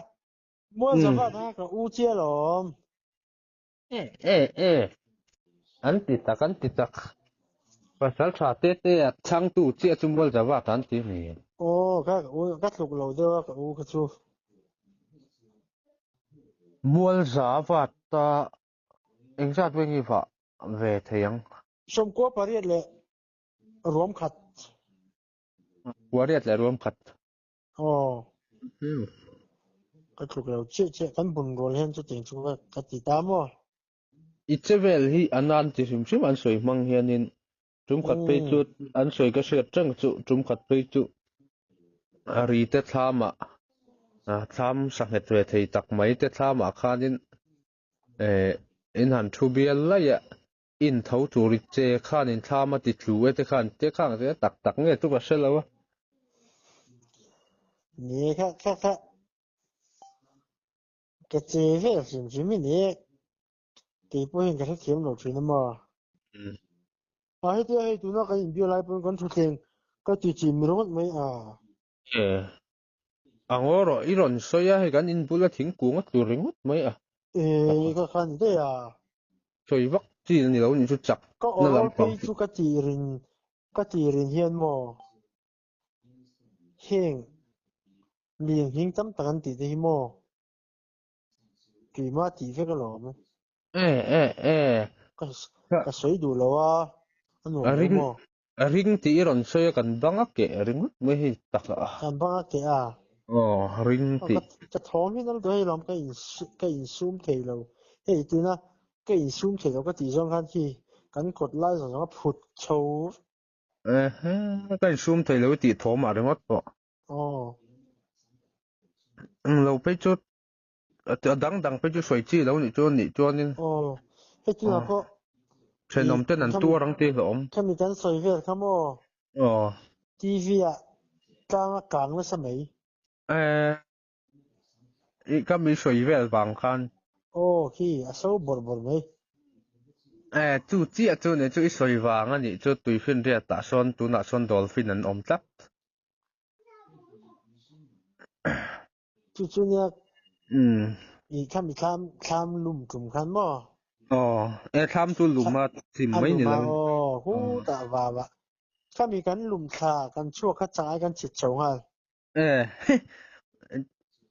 Speaker 2: mual zava ta kha ka u chiah alawm.
Speaker 1: E e e, an ti tak an ti tak. Pasal tha te te a chhangtu chiah chu mual zava ta an ti a ni.
Speaker 2: Aw ka u ka tluk lo deuh a ka u kha chu.
Speaker 1: Mual zava ta engzat veng i vah ve thei ang?
Speaker 2: 98 leh ruam khat.
Speaker 1: Kua riat leh ruam khat.
Speaker 2: Aw. Ka tluk lo chiah chiah kan bun rual hian chutiang chu ka ti ta maw?
Speaker 1: I che vel hi a nan chi hrim hrim an sawi hmang hianin tum khat phei chu an sawi ka hriat reng chu tum khat phei chu a ri te thlamah thlam sanghet ve thei tak mai te thlamah khanin in han thu bial laih a in tho tur i che khanin thlam a ti tlu e te khan te khang te tak tak nge chu ka hre lo a.
Speaker 2: Ni kha kha kha ka che vel hrim hrim i ni keipawh hian ka hrethiam lo thin a maw. A hetia hei tuna kan inbial lai pawn kan thutthleng ka ti chim ringawt mai a.
Speaker 1: E a ngaw rawh i rawn sawi a hei kan inbul a thingkung a tlu ringawt mai a.
Speaker 2: E ka khan daih a.
Speaker 1: Sawi vak chi a ni lo nih chu chak
Speaker 2: Ka
Speaker 1: na
Speaker 2: awrawl
Speaker 1: lampang
Speaker 2: phei chu ka tih rin ka tih rin hian maw heng lian hming tam tak an tih te hi maw keimah tih vek alawm.
Speaker 1: E e e
Speaker 2: Ka ka sawi duh lo a a nuam
Speaker 1: a
Speaker 2: lo
Speaker 1: ring
Speaker 2: maw.
Speaker 1: a ring tih i rawn sawi a kan bang a keh ringawt mai hei tak a.
Speaker 2: Kan bang a keh a.
Speaker 1: Aw ring
Speaker 2: Ka
Speaker 1: tih.
Speaker 2: ka thawm hi nal duh hei lawm ka in ka insum thei lo hei tuna ka insum thei lo ka tih zawng khan khi kan kawt lai zawng zawng a phut chho.
Speaker 1: Ehe ka insum thei lo i tih thawm ah ringawt pawh.
Speaker 2: Aw.
Speaker 1: Englo phei chu a dang dang phei chu sawi chi lo nih chuan nih chuanin.
Speaker 2: Aw hei tunah pawh
Speaker 1: Thenawm ten an tuar ang tih hlawm.
Speaker 2: Khami kan sawi vel kha maw?
Speaker 1: Aw.
Speaker 2: TV ah tlang a kang nasa mai.
Speaker 1: Eh i ka mi sawi vel vang khan.
Speaker 2: Aw khi a so bawrh bawrh mai.
Speaker 1: Eh chu chiah chu nih chu i sawi vang a nih chu tuifinriat ah sawn tunah sawn dolphin an awm tlat.
Speaker 2: Chu chu nia i khami thlam thlam lum tum khan maw?
Speaker 1: Aw e thlam chu lum a chim
Speaker 2: A
Speaker 1: mai
Speaker 2: lum
Speaker 1: ni
Speaker 2: a
Speaker 1: lo.
Speaker 2: aw hu tah va va. Khami kan lum thla kan chhuak kha chang ai kan chhit chho nghal.
Speaker 1: E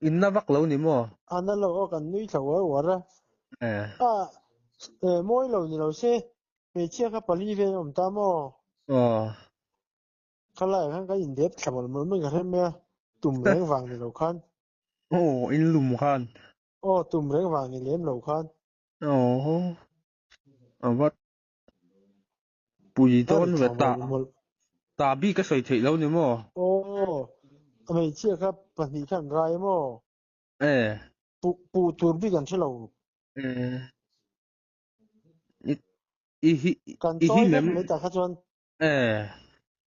Speaker 1: in na vak lo ni maw?
Speaker 2: A na lo aw kan nui thla uar uar a.
Speaker 1: E.
Speaker 2: A e mawi lo ni lo se hmeichhia kha pali vel an awm ta maw?
Speaker 1: Aw.
Speaker 2: Khalai ah khan kan indep thla mawlh mawlh mai ka hre mai a, tum reng vang ni lo khan.
Speaker 1: Aw, in lum khan.
Speaker 2: Aw, tum reng vang ni lem lo khan.
Speaker 1: Aw, a va pui dawn ve ta. Ta bik a sawi theih lo ni maw?
Speaker 2: Aw, a hmeichhia kha pahnih khan rai maw?
Speaker 1: E.
Speaker 2: Puh puh tur bik an hre lo.
Speaker 1: E. I hi
Speaker 2: Kan
Speaker 1: i hi
Speaker 2: chawi vek
Speaker 1: mem.
Speaker 2: mai ta kha chuan.
Speaker 1: E.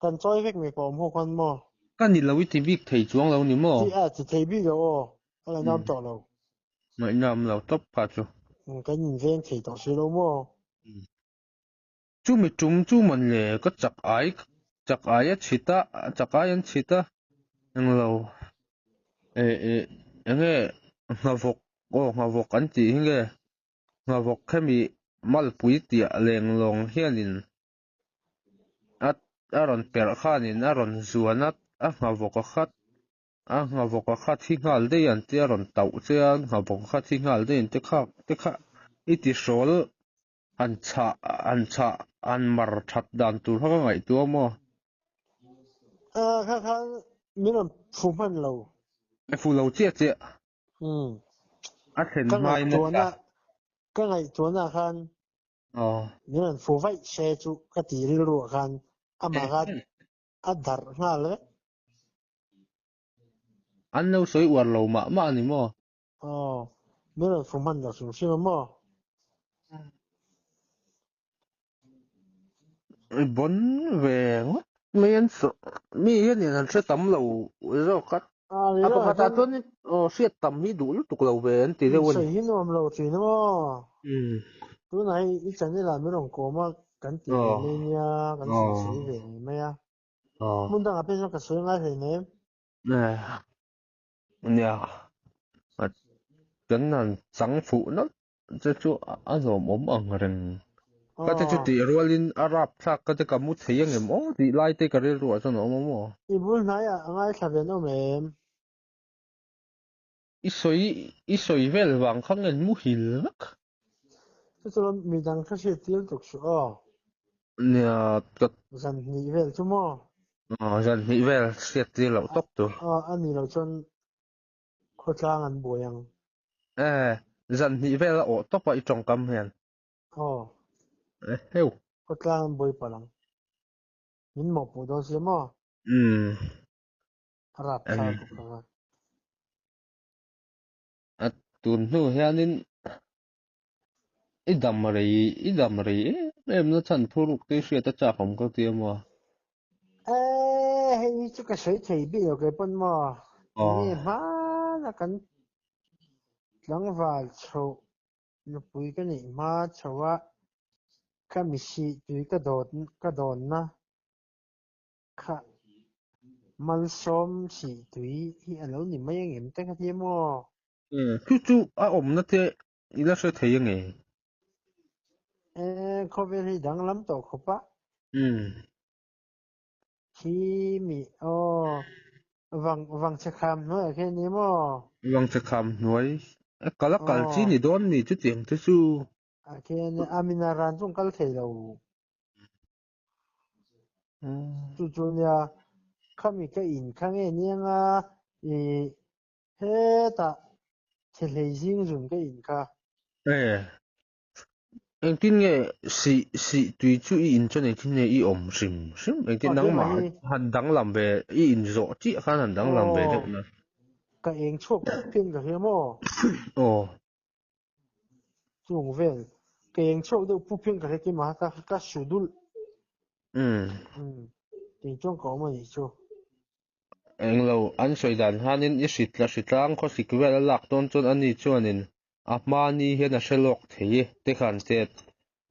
Speaker 2: Kan chawi vek mai pawh awm ho khan maw?
Speaker 1: Ka ni lo i ti bik thei chuang lo ni maw?
Speaker 2: Ti a ti thei bik lo aw, a ngaih nam tawh lo.
Speaker 1: Ngaih nam lo tawp kha chu.
Speaker 2: Kan inveng thei tawh si lo maw?
Speaker 1: Chumi tum chu man le ka chak ai chak ai a chhit a, chak ai an chhit a, englo e e enge nghavawk aw nghavawk an tih hi nge nghavawk hemi malpui tiah lenglawng hianin a a rawn perh khanin a rawn zuan a, a nghavawk a khat a nghavawk a khat hi nghal daih an tia rawn tauh che a nghavawk a khat hi nghal daih an tia kha te kha i ti hrawl han chhah han chhah han mar that dan tur kha ka ngaihtuah maw?
Speaker 2: A kha khan min rawn phu hman lo.
Speaker 1: A phu lo chiah chiah.
Speaker 2: Umm.
Speaker 1: A thlen
Speaker 2: Ka
Speaker 1: hmain a
Speaker 2: ngaihtuahna ka ngaihtuahna khan
Speaker 1: Aw.
Speaker 2: Min rawn fu vaih se chu ka ti rilruah khan amah kha a darh nghal vek.
Speaker 1: An lo sawi uar lo mah mah a ni maw?
Speaker 2: Aw, min rawn fu hman lo hrim hrim a maw?
Speaker 1: I bawn ve ngawt mai an saw mi hianin an hre tam lo zawk a. A pakhatah chuan aw hriat tam hi duh lutuk lo ve an ti deuh a ni.
Speaker 2: Sawi hi nuam lo thin a maw? Tunah hei i channel ah min rawn kawm a, kan ti ve mai nia, kan sawi ve ngei mai a. Hmun dangah phei chuan ka sawi ngai hleinem.
Speaker 1: Nia, kan han chang fuh nawlh che chu a zawmawm ang reng. Ka te chu tih rualin a rap thlak ka te ka mu thei angem aw tih lai te ka rilruah chuan a awm a maw?
Speaker 2: I bul hnaiah a ngaithla ve an awm em?
Speaker 1: I sawi i sawi vel vang kha nge muhil vek?
Speaker 2: Chu chu midang kha hriat tir tuk suh aw.
Speaker 1: Nia ka
Speaker 2: Zan hnih vel chu maw?
Speaker 1: Aw zan hnih vel hriat tir loh tawp tur.
Speaker 2: Aw a nih loh chuan khawtlang an buai ang.
Speaker 1: E, zan hnih vel a awh tawp a i tawngkam hian.
Speaker 2: Aw.
Speaker 1: E heu.
Speaker 2: Khawtlang an buai palh ang. Min mawhpuh dawn sia maw?
Speaker 1: Umm.
Speaker 2: A rapthlak bawk ang a.
Speaker 1: A tun hnu hianin i dam rei i dam rei em em na chhan thuruk te i hriat a chak awm ka ti a maw?
Speaker 2: E hei hi chu ka sawi thei bik lo kei pawn maw? Enge hmana kan tlangval chhoh nupui ka neih hma chho a ka mihsih tui ka dawt ka dawnna kha malsawm sih tui hi a lo ni mai angem te ka ti maw?
Speaker 1: Chu chu a awmna te i la hre thei ange?
Speaker 2: E, khawvel hi danglam tawh khawp a. Khi mi aw vang vang che kham hnuai ah khian ni maw?
Speaker 1: Vang che kham hnuai a kal a kal chi ni dawn mi chutiang te chu.
Speaker 2: Ah khian a mina ran chung kal thei lo. Chu chu nia khami ka in kha nge nianga i hetah thehlei zing zun ka in kha.
Speaker 1: E engtin nge sih sih tui chu i in chuan engtin nge i awm hrim hrim engtin nangmah han danglam ve i in zawh chiah khan han danglam ve deuh na.
Speaker 2: Ka eng chhuak pup hian ka hria maw?
Speaker 1: Aw.
Speaker 2: Chung vel ka eng chhuak deuh pup hian ka hria keimah kha ka su dulh.
Speaker 1: Umm.
Speaker 2: Eng chuan ka awm a nih chu.
Speaker 1: Englo an sawi dan khanin i hritla hritlang khawsik vel a lak dawn chuan ani chuanin a hmani hian a hre lawk thei e te khan chet.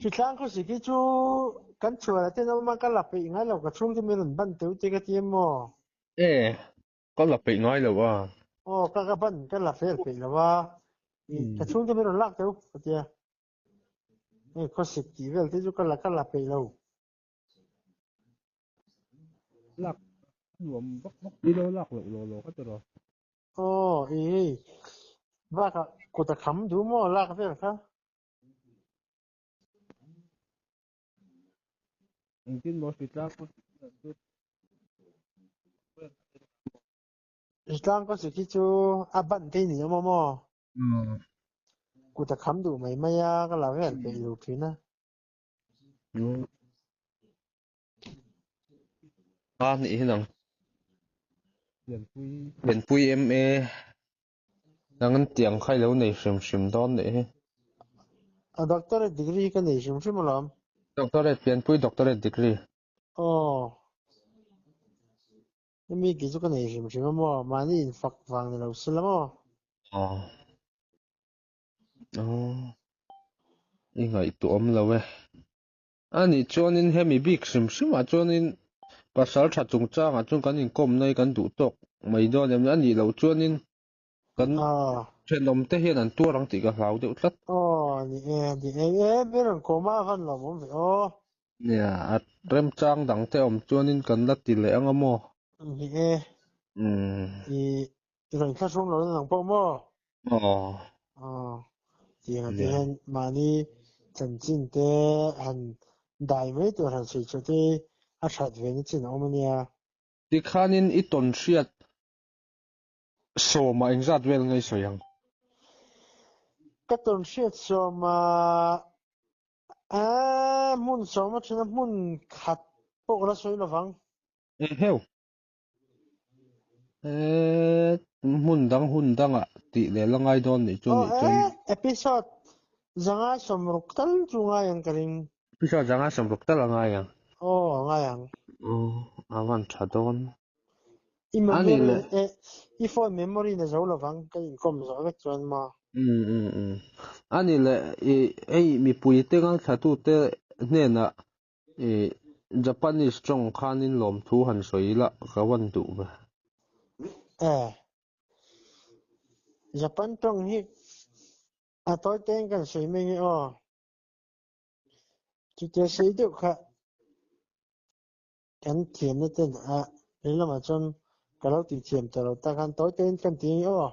Speaker 2: Hritlang khawsik hi chu kan chhuah ten awm a ka la peih ngai lo ka chhungte min rawn ban teuh te ka ti em maw?
Speaker 1: E, ka la peih ngai lo a.
Speaker 2: Aw ka ka ban ka la fel peih lo a, ka chhungte min rawn lak teuh ka ti a. Hei khawsik tih vel te chu ka la ka la peih lo.
Speaker 1: Lak nuam vak vak ni lo lak loh law law ka ti rawh.
Speaker 2: Aw i hei bakah kut a kham duh maw lak vel kha.
Speaker 1: Engtin maw hritlang khaw
Speaker 2: Hritlang khaw sik hi chu a ban te ni awm maw? Kut a kham duh mai mai a ka la vel peih lo thin a.
Speaker 1: A nih hi nang. Lianpui MA nang an tiang kha i lo nei hrim hrim dawn nih hi.
Speaker 2: A doctorate degree ka nei hrim hrim alawm.
Speaker 1: Doctorate, Lianpui doctorate degree.
Speaker 2: Aw. Hemi ki chu ka nei hrim hrim a maw? Mahni infak vang ni lo se la maw?
Speaker 1: Aw. Aw. I ngaihtuah awm lo e. Anih chuanin hemi bik hrim hrimah chuanin pasal tha chungchangah chuan kan inkawmna hi kan duh tawk mai dawn em ni? Anih loh chuanin kan thenawm te hian an tuar ang tih ka hlau deuh tlat.
Speaker 2: Aw ni e, ni e, e ber rawn kawm a a van lawm awm ve aw.
Speaker 1: Nia, a remchang dang te awm chuanin kan la ti leh ang a maw?
Speaker 2: Ni e. I I rawn thlahrung lo nang pawh maw?
Speaker 1: Aw.
Speaker 2: Aw. Tiang te hian mahni chanchin te han dai mai tur han sawi chhuah te a that ve na chin a awm a nia.
Speaker 1: Tikhanin i tawn hriat sawmah engzat vel nge i sawi ang?
Speaker 2: Ka tawn hriat sawmah eh hmun sawm a then a hmun khat pawh ka la sawi lovang.
Speaker 1: Eheu. Eh, hmun dang hun dangah tih leh la ngai dawn nih chu
Speaker 2: Aw
Speaker 1: nih chuan.
Speaker 2: eh, episode zanga sawmruk tal chu ngai ang ka ring.
Speaker 1: Episode zanga sawmruk tal a ngai ang.
Speaker 2: Aw, a ngai ang.
Speaker 1: Aw, a van tha dawn.
Speaker 2: I
Speaker 1: A nih
Speaker 2: memory,
Speaker 1: leh.
Speaker 2: eh, i phone memory na zo lovang ka inkawm zawh vek chuan maw.
Speaker 1: Um um um. A nih leh, i hei mipui te ngaithlatute hnenah I Japanese tawng khanin lawmthu han sawi ila ka van duh ve.
Speaker 2: Eh. Japan tawng hi a tawi tein kan sawi mai nge aw. Chutia sei deuh kha kan thiamna ten a lehlamah chuan ka lo tih thiam ta lo ta khan tawi tein kan ti nge aw.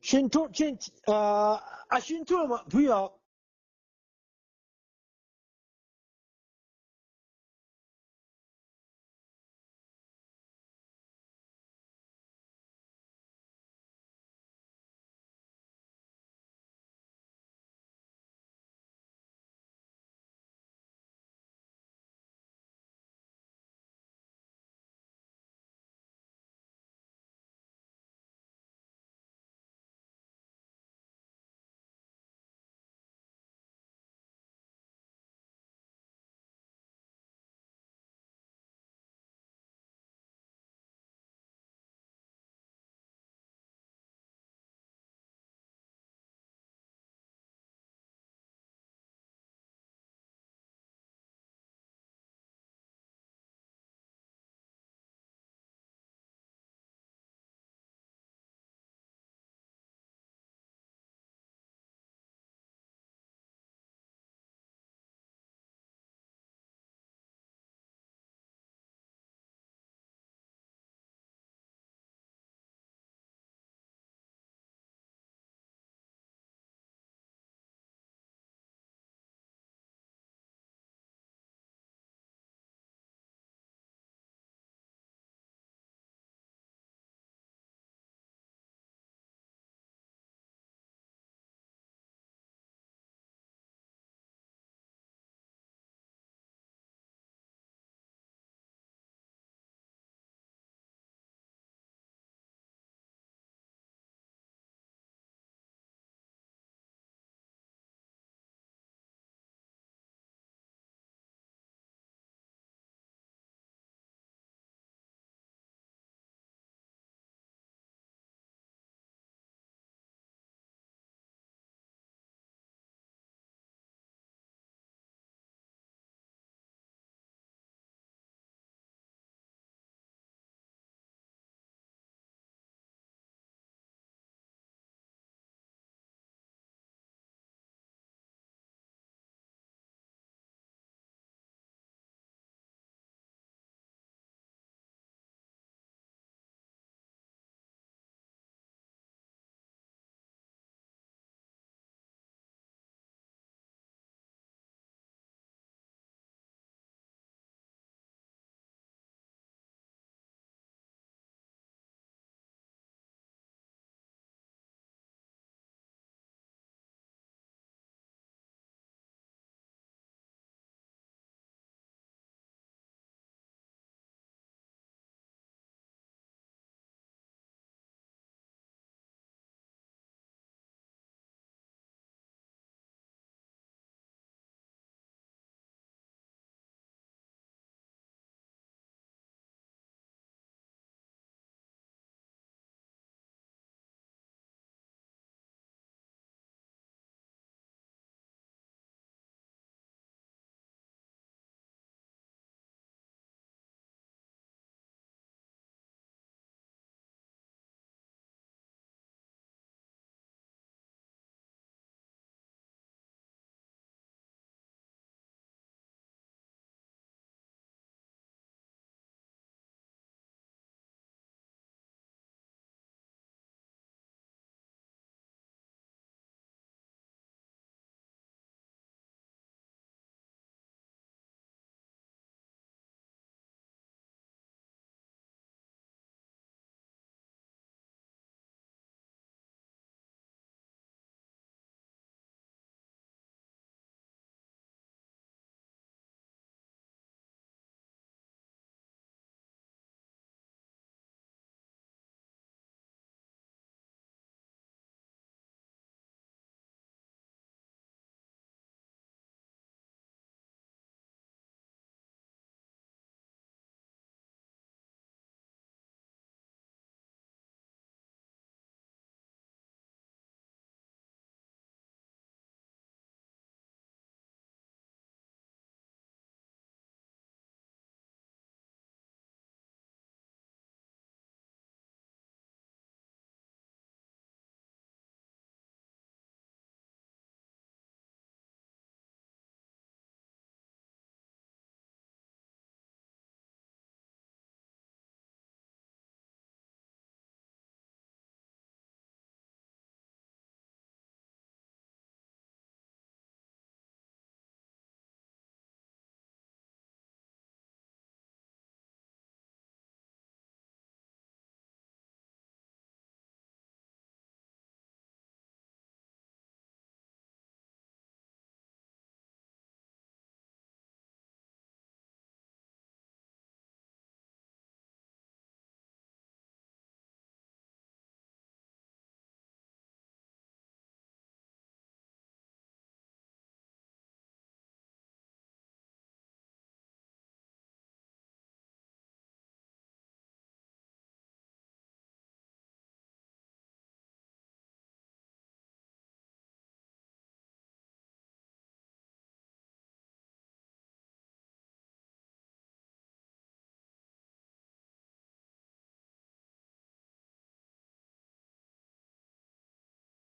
Speaker 2: Hrin thu, hrin, a hrin thu lamah pui ah.